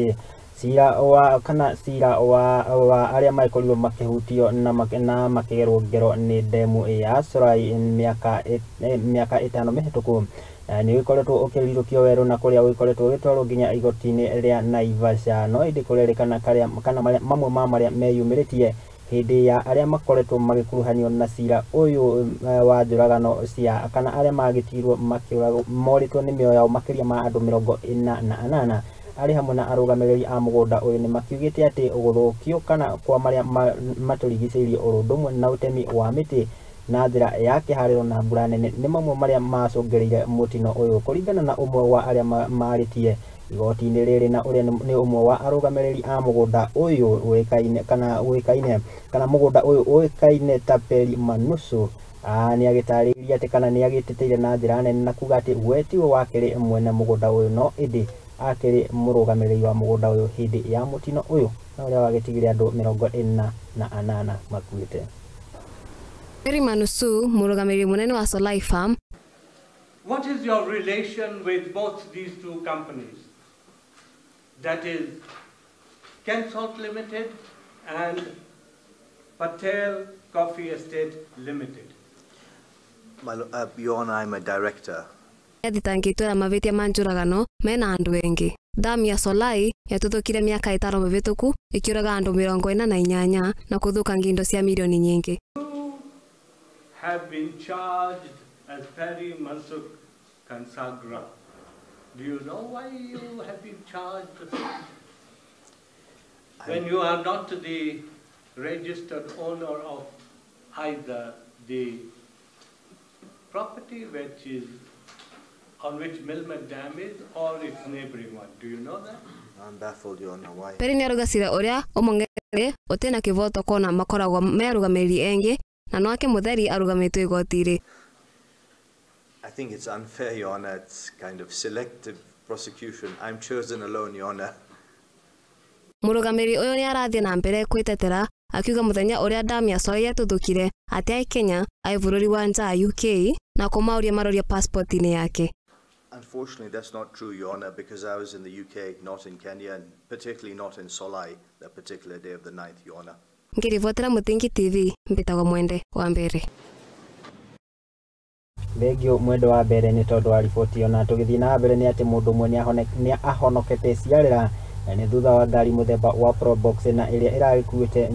atĩ cira wa kana cira wa arĩa magĩkorirwo makĩhutio na makĩgerwo ngero nĩ ndemu ya Solai mĩaka 5 mĩhĩtũku nĩ ũgĩkoretwo ũkĩrirũkio werũ na kũrĩa ũgĩkoretwo ũgĩtwarwo nginya igoti-inĩ rĩa Naivasha. No ĩndĩ kũrerĩkana kana mamwe ma marĩa meyumĩrĩtie hĩndĩ ya arĩa makoretwo magĩkuruhanio na cira ũyũ wa njũragano cia kana arĩa magĩtirwo makĩũragwo morĩtwo nĩ mĩoyo yao makĩria ma andũ 48 arĩ hamwe na arũgamĩrĩri a mũgũnda ũyũ nĩ makiugĩte atĩ gũthũkio kana kwa marĩa matũrigicĩirie ũndũ ũmwe na ũtemi wa mĩtĩ na njĩra ya kĩharĩro na mbura nene nĩ mamwe marĩa macũngĩrĩire mũtino ũyũ. Kũringana na ũmwe wa arĩa marĩtie igoti-inĩ rĩrĩ na ũrĩa nĩ ũmwe wa arũgamĩrĩri a mũgũnda ũyũ ũĩkaine kana mũgũnda ũyũ ũĩkaine ta Peri Manusu, nĩ agĩtarĩirie atĩ kana nĩ agĩteteire na njĩra nene na kuga atĩ we tiwe wakĩrĩ mwene mũgũnda ũyũ no ĩndĩ akĩrĩ mũrũgamĩrĩri wa mũgũnda ũyũ hĩndĩ ya mũtino ũyũ na ũrĩa wagĩtigire andũ 48 makuĩte. Peri Manusu, mũrũgamĩrĩri mũnene wa Solai Farm. What is your relation with both these two companies? That is Kensalt Limited and Patel Coffee Estate Limited. Your Honor, I'm a director. Athitangĩtwo na mavĩtia ma njũragano mena andũ engĩ. Damu ya Solai yatuthũkire mĩaka 5 mĩhĩtũku ĩkĩũraga andũ 48 na kũthũkangia indo cia milioni nyingĩ. You have been charged as Peri Mansukh Kansagra. Do you know why you have been charged when you are not the registered owner of either the property which is on which Milmet Dam is or its neighboring one? Do you know that? I'm baffled, Your Honor. Why? Peri nĩ aruga cira ũrĩa ũmũng'etheire ũtĩ na kĩvoto kona makoragwo me arũgamĩrĩri engĩ na no ake mũtheri arũgamĩtwo igoti-rĩ. I think it's unfair, Your Honor. It's kind of selective prosecution. I'm chosen alone, Your Honor. Mũrũgamĩrĩri ũyũ nĩ arathiĩ na mbere kwĩtetera akiuga mũthenya ũrĩa damu ya Solai yatuthũkire atĩ ai Kenya ai bũrũri wa nja UK na kũmauria maroria passport-inĩ yake. Unfortunately, that's not true, Your Honor, because I was in the UK, not in Kenya, and particularly not in Solai that particular day of the 9th, Your Honor. Ngĩribotera Mũthingi TV, mbĩtagwo Mwende wa Mbere. Thengio Mwende wa Mbere nĩ tondũ wa riboti ĩyo. Na tũgĩthiĩ na mbere nĩ atĩ mũndũ ũmwe nĩ ahonokete ciarĩra na nĩ thutha wa ngari mũthemba wa Probox na ĩrĩa ĩragĩkuĩte